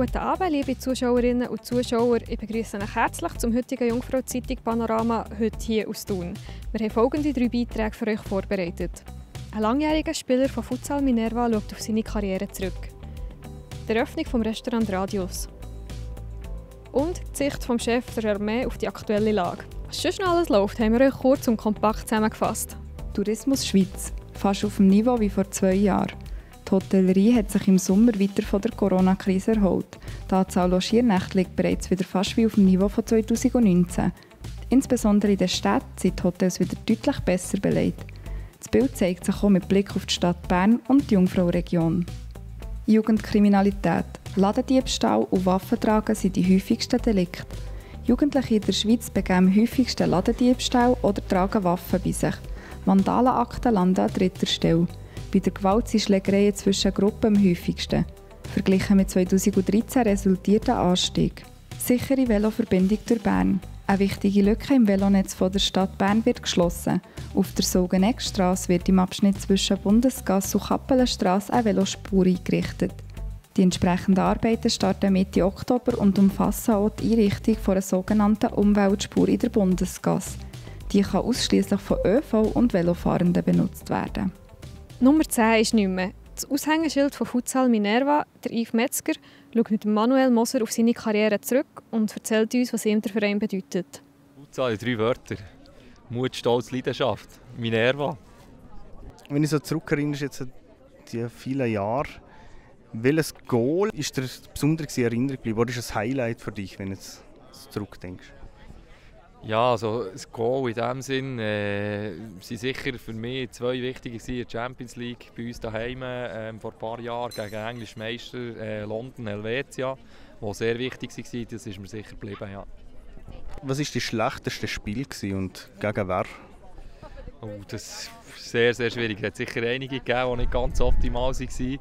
Guten Abend, liebe Zuschauerinnen und Zuschauer. Ich begrüße euch herzlich zum heutigen Jungfrau-Zeitung Panorama, heute hier aus Thun. Wir haben folgende 3 Beiträge für euch vorbereitet. Ein langjähriger Spieler von Futsal Minerva schaut auf seine Karriere zurück. Die Eröffnung des Restaurant Radius. Und die Sicht vom Chef der Armee auf die aktuelle Lage. Was sonst noch alles läuft, haben wir euch kurz und kompakt zusammengefasst. Tourismus Schweiz, fast auf dem Niveau wie vor 2 Jahren. Die Hotellerie hat sich im Sommer weiter von der Corona-Krise erholt. Die Anzahl Logiernächte liegt bereits wieder fast wie auf dem Niveau von 2019. Insbesondere in den Städten sind die Hotels wieder deutlich besser belegt. Das Bild zeigt sich auch mit Blick auf die Stadt Bern und die Jungfrauregion. Jugendkriminalität, Ladendiebstahl und Waffentragen sind die häufigsten Delikte. Jugendliche in der Schweiz begehen am häufigsten Ladendiebstahl oder tragen Waffen bei sich. Vandalenakten landen an 3. Stelle. Bei der Gewalt sind Schlägereien zwischen Gruppen am häufigsten. Verglichen mit 2013 resultiert ein Anstieg. Sichere Veloverbindung durch Bern. Eine wichtige Lücke im Velonetz der Stadt Bern wird geschlossen. Auf der Sogeneckstrasse wird im Abschnitt zwischen Bundesgasse und Kappelenstrasse eine Velospur eingerichtet. Die entsprechenden Arbeiten starten Mitte Oktober und umfassen auch die Einrichtung einer sogenannten Umweltspur in der Bundesgasse. Die kann ausschließlich von ÖV und Velofahrenden benutzt werden. Nummer 10 ist nicht mehr. Das Aushängeschild von Futsal Minerva, der Yves Metzger, schaut mit Manuel Moser auf seine Karriere zurück und erzählt uns, was ihm der Verein bedeutet. Futsal in 3 Wörter. Mut, Stolz, Leidenschaft. Minerva. Wenn ich so zurückerinnere, jetzt die vielen Jahre, welches Goal ist dir besonders in Erinnerung geblieben? Was ist ein Highlight für dich, wenn du jetzt zurückdenkst? Ja, also das Goal in diesem Sinn sind sicher für mich 2 wichtige in der Champions League bei uns daheim vor ein paar Jahren gegen den englischen Meister London Helvetia, wo sehr wichtig war. Das ist mir sicher geblieben. Ja. Was war das schlechteste Spiel und gegen wer? Oh, das ist sehr, sehr schwierig. Es hat sicher einige gegeben, die nicht ganz optimal waren.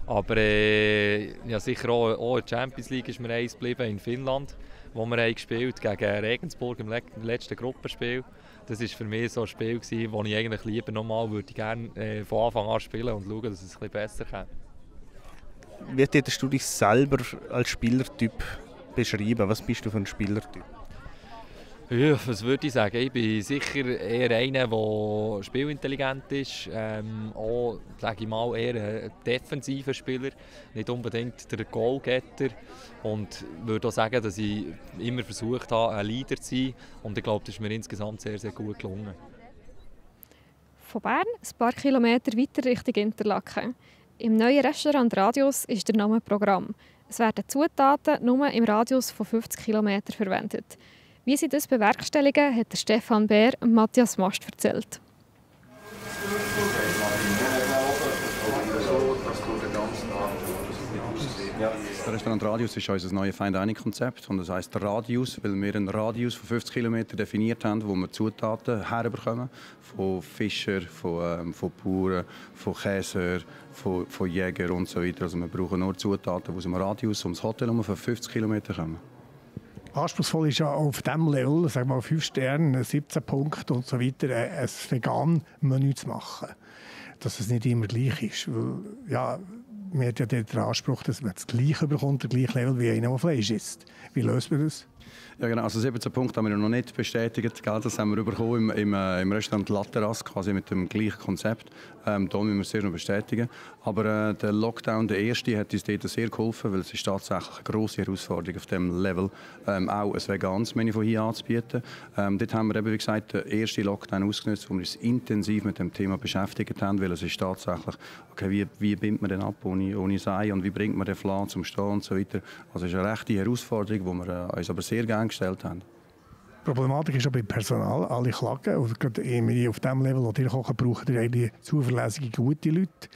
Aber ja, sicher auch in der Champions League ist mir eins geblieben in Finnland, wo wir gespielt haben gegen Regensburg im letzten Gruppenspiel. Das war für mich so ein Spiel, das ich eigentlich lieber nochmal gerne von Anfang an spielen und schauen, dass es ein bisschen besser kann. Wie würdest du dich selber als Spielertyp beschreiben? Was bist du für ein Spielertyp? Ja, was würde ich sagen? Ich bin sicher eher einer, der spielintelligent ist. Auch, sage ich mal, eher ein defensiver Spieler. Nicht unbedingt der Goalgetter. Und würde auch sagen, dass ich immer versucht habe, ein Leader zu sein. Und ich glaube, das ist mir insgesamt sehr, sehr gut gelungen. Von Bern ein paar Kilometer weiter Richtung Interlaken. Im neuen Restaurant Radius ist der Name Programm. Es werden Zutaten nur im Radius von 50 km verwendet. Wie sie das bewerkstelligen, hat der Stefan Bär und Matthias Mast erzählt. Das Restaurant Radius ist unser neues Fine-Dining-Konzept. Das heisst Radius, weil wir einen Radius von 50 km definiert haben, wo wir Zutaten herbekommen. Von Fischern, von Bauern, von Käsern, von Jägern und so weiter. Also wir brauchen nur Zutaten, die aus dem Radius ums Hotel von 50 km kommen. Anspruchsvoll ist ja auf diesem Level, sagen wir mal 5 Sterne, 17 Punkte und so weiter, ein Vegan-Menü zu machen. Dass es nicht immer gleich ist. Weil, ja, man hat ja den Anspruch, dass man das Gleiche bekommt, das gleiche Level wie einer, der Fleisch isst. Wie löst man das? Ja, genau. Also 17 Punkte haben wir noch nicht bestätigt. Das haben wir bekommen im Restaurant Latteras, quasi mit dem gleichen Konzept. Da müssen wir es sehr noch bestätigen. Aber der Lockdown, der erste, hat uns dort sehr geholfen, weil es ist tatsächlich eine grosse Herausforderung auf diesem Level, auch ein veganes Menü von hier anzubieten. Dort haben wir eben, wie gesagt, den ersten Lockdown ausgenutzt, wo wir uns intensiv mit dem Thema beschäftigt haben, weil es ist tatsächlich, okay, wie bindet man den ab ohne Sei und wie bringt man den Flan zum Stehen und so weiter. Also es ist eine rechte Herausforderung, die wir uns aber sehr gerne gestellt haben. Die Problematik ist auch beim Personal. Alle klagen. Oder gerade auf dem Level, wo ihr kochen, braucht ihr eigentlich zuverlässige, gute Leute.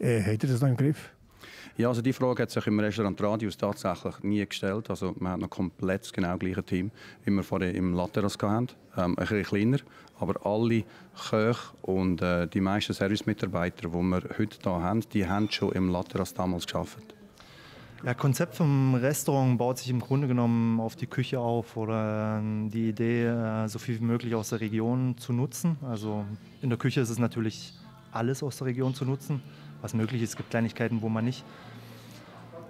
Habt ihr das noch im Griff? Ja, also die Frage hat sich im Restaurant Radius tatsächlich nie gestellt. Also man hat noch komplett das genau gleiche Team, wie wir vorher im Latteras hatten. Ein bisschen kleiner, aber alle Köche und die meisten Servicemitarbeiter, die wir heute hier haben, die haben schon im Latteras damals gearbeitet. Ja, das Konzept vom Restaurant baut sich im Grunde genommen auf die Küche auf oder die Idee, so viel wie möglich aus der Region zu nutzen. Also in der Küche ist es natürlich alles aus der Region zu nutzen, was möglich ist. Es gibt Kleinigkeiten, wo man nicht.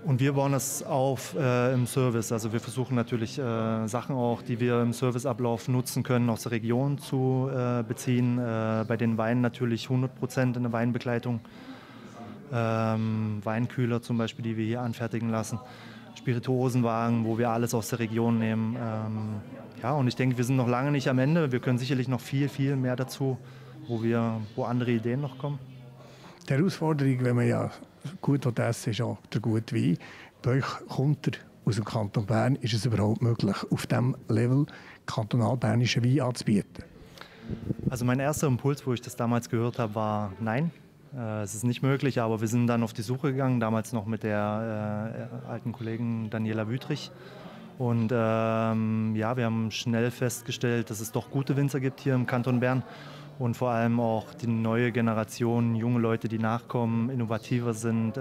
Und wir bauen das auf im Service. Also wir versuchen natürlich Sachen auch, die wir im Serviceablauf nutzen können, aus der Region zu beziehen. Bei den Weinen natürlich 100% in der Weinbegleitung. Weinkühler zum Beispiel, die wir hier anfertigen lassen. Spirituosenwagen, wo wir alles aus der Region nehmen. Ja, und ich denke, wir sind noch lange nicht am Ende. Wir können sicherlich noch viel, viel mehr dazu, wo andere Ideen noch kommen. Die Herausforderung, wenn man ja gut essen, ist auch der gute Wein. Bei euch kommt er aus dem Kanton Bern. Ist es überhaupt möglich, auf diesem Level kantonal-bernischen Wein anzubieten? Also mein erster Impuls, wo ich das damals gehört habe, war nein. Es ist nicht möglich, aber wir sind dann auf die Suche gegangen, damals noch mit der alten Kollegin Daniela Wüthrich. Und ja, wir haben schnell festgestellt, dass es doch gute Winzer gibt hier im Kanton Bern. Und vor allem auch die neue Generation, junge Leute, die nachkommen, innovativer sind,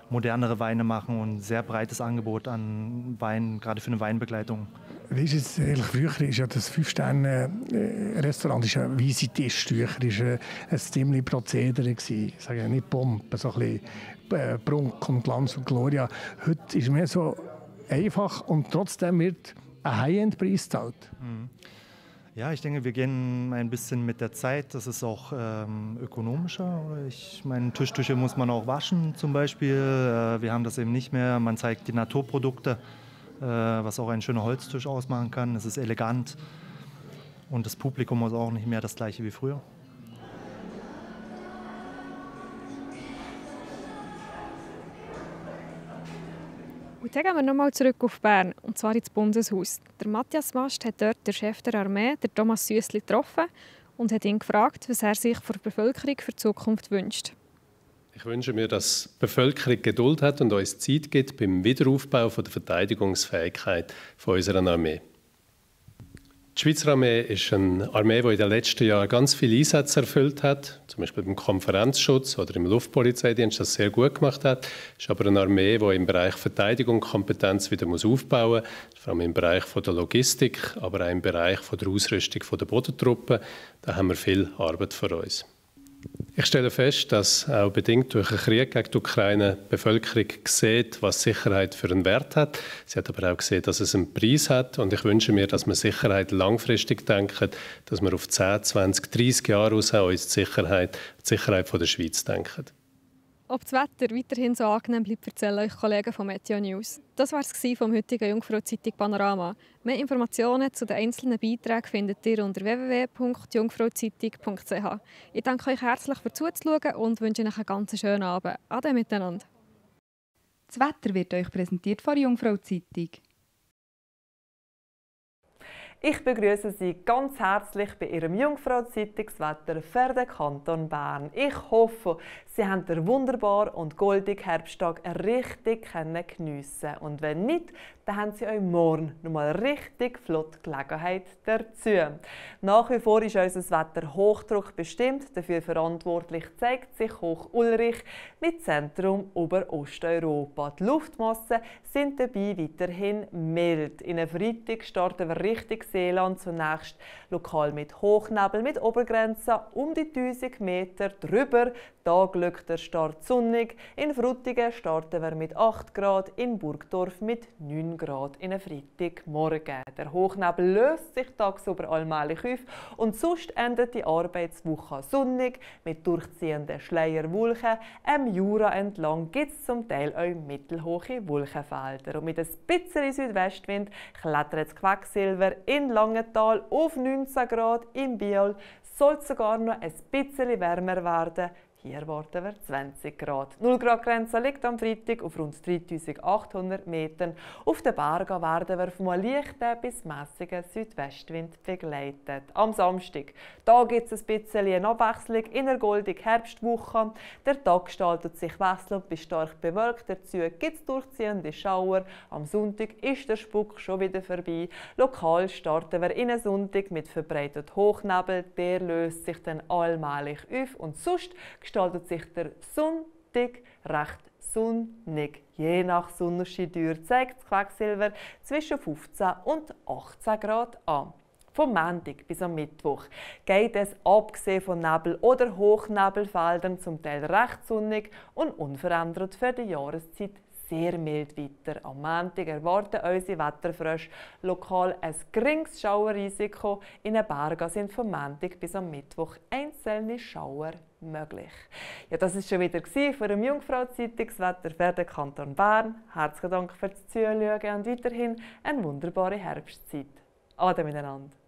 modernere Weine machen und ein sehr breites Angebot an Wein, gerade für eine Weinbegleitung. Wie ist es ehrlich? Früher war ja das 5-Sterne-Restaurant ein weißer Tisch. Früher war ein ziemlich Prozedere. Ich sage nicht Pompe, so ein bisschen Prunk und Glanz und Gloria. Heute ist es mehr so einfach und trotzdem wird ein High-End-Preis gezahlt. Ja, ich denke, wir gehen ein bisschen mit der Zeit. Das ist auch ökonomischer. Ich meine, Tischtücher muss man auch waschen zum Beispiel. Wir haben das eben nicht mehr. Man zeigt die Naturprodukte, was auch ein schöner Holztisch ausmachen kann. Es ist elegant und das Publikum ist auch nicht mehr das gleiche wie früher. Und dann gehen wir nochmal zurück auf Bern, und zwar ins Bundeshaus. Der Matthias Mast hat dort den Chef der Armee, der Thomas Süssli, getroffen und hat ihn gefragt, was er sich von der Bevölkerung für die Zukunft wünscht. Ich wünsche mir, dass die Bevölkerung Geduld hat und uns Zeit gibt beim Wiederaufbau der Verteidigungsfähigkeit unserer Armee. Die Schweizer Armee ist eine Armee, die in den letzten Jahren ganz viele Einsätze erfüllt hat, zum Beispiel beim Konferenzschutz oder im Luftpolizeidienst das sehr gut gemacht hat. Es ist aber eine Armee, die im Bereich Verteidigung Kompetenz wieder aufbauen muss, vor allem im Bereich der Logistik, aber auch im Bereich der Ausrüstung der Bodentruppen. Da haben wir viel Arbeit vor uns. Ich stelle fest, dass auch bedingt durch den Krieg gegen die Ukraine die Bevölkerung sieht, was Sicherheit für einen Wert hat. Sie hat aber auch gesehen, dass es einen Preis hat. Und ich wünsche mir, dass wir Sicherheit langfristig denken, dass wir auf 10, 20, 30 Jahre raus uns die Sicherheit der Schweiz denken. Ob das Wetter weiterhin so angenehm bleibt, erzählen euch Kollegen von Meteo News. Das war es vom heutigen Jungfrau-Zeitung Panorama. Mehr Informationen zu den einzelnen Beiträgen findet ihr unter www.jungfrauzeitung.ch. Ich danke euch herzlich fürs Zuschauen und wünsche euch einen ganz schönen Abend. Ade miteinander. Das Wetter wird euch präsentiert von der Jungfrau-Zeitung. Ich begrüße Sie ganz herzlich bei Ihrem Jungfrau-Zeitungswetter für den Kanton Bern. Ich hoffe, Sie haben den wunderbaren und goldigen Herbsttag richtig geniessen. Und wenn nicht, dann haben Sie euch morgen noch mal richtig flott Gelegenheit dazu. Nach wie vor ist unser Wetter Hochdruck bestimmt. Dafür verantwortlich zeigt sich Hoch Ulrich mit Zentrum über Osteuropa. Die Luftmassen sind dabei weiterhin mild. In einem Freitag starten wir Richtung Seeland zunächst lokal mit Hochnebel, mit Obergrenzen um die 1000 Meter drüber. Da glückt der Start sonnig. In Frutigen starten wir mit 8 Grad, in Burgdorf mit 9 Grad in einem Freitagmorgen. Der Hochnebel löst sich tagsüber allmählich auf und sonst endet die Arbeitswoche sonnig mit durchziehenden Schleierwolken. Am Jura entlang gibt es zum Teil auch mittelhohe Wolkenfelder. Und mit ein bisschen Südwestwind klettert das Quecksilber in Langenthal auf 19 Grad. In Biel soll es sogar noch ein bisschen wärmer werden. Hier erwarten wir 20 Grad. 0 Grad Grenze liegt am Freitag auf rund 3800 Metern. Auf den Bergen werden wir vom leichten bis mässigen Südwestwind begleitet. Am Samstag gibt es ein bisschen eine Abwechslung in der goldigen Herbstwoche. Der Tag gestaltet sich wechselnd bis stark bewölkt. Dazu gibt es durchziehende Schauer. Am Sonntag ist der Spuk schon wieder vorbei. Lokal starten wir in einen Sonntag mit verbreitet Hochnebel. Der löst sich dann allmählich auf und sonst gestaltet sich der Sonntag recht sonnig. Je nach Sonnenscheindauer zeigt das Quecksilber zwischen 15 und 18 Grad an. Vom Montag bis am Mittwoch geht es, abgesehen von Nebel- oder Hochnebelfeldern, zum Teil recht sonnig und unverändert für die Jahreszeit sehr mild weiter. Am Montag erwarten unsere Wetterfrösche lokal ein geringes Schauerrisiko. In den Bergen sind vom Montag bis am Mittwoch einzelne Schauer möglich. Ja, das war schon wieder von der Jungfrau-Zeitungswetter für den Kanton Bern. Herzlichen Dank fürs Zuschauen und weiterhin eine wunderbare Herbstzeit. Ade miteinander.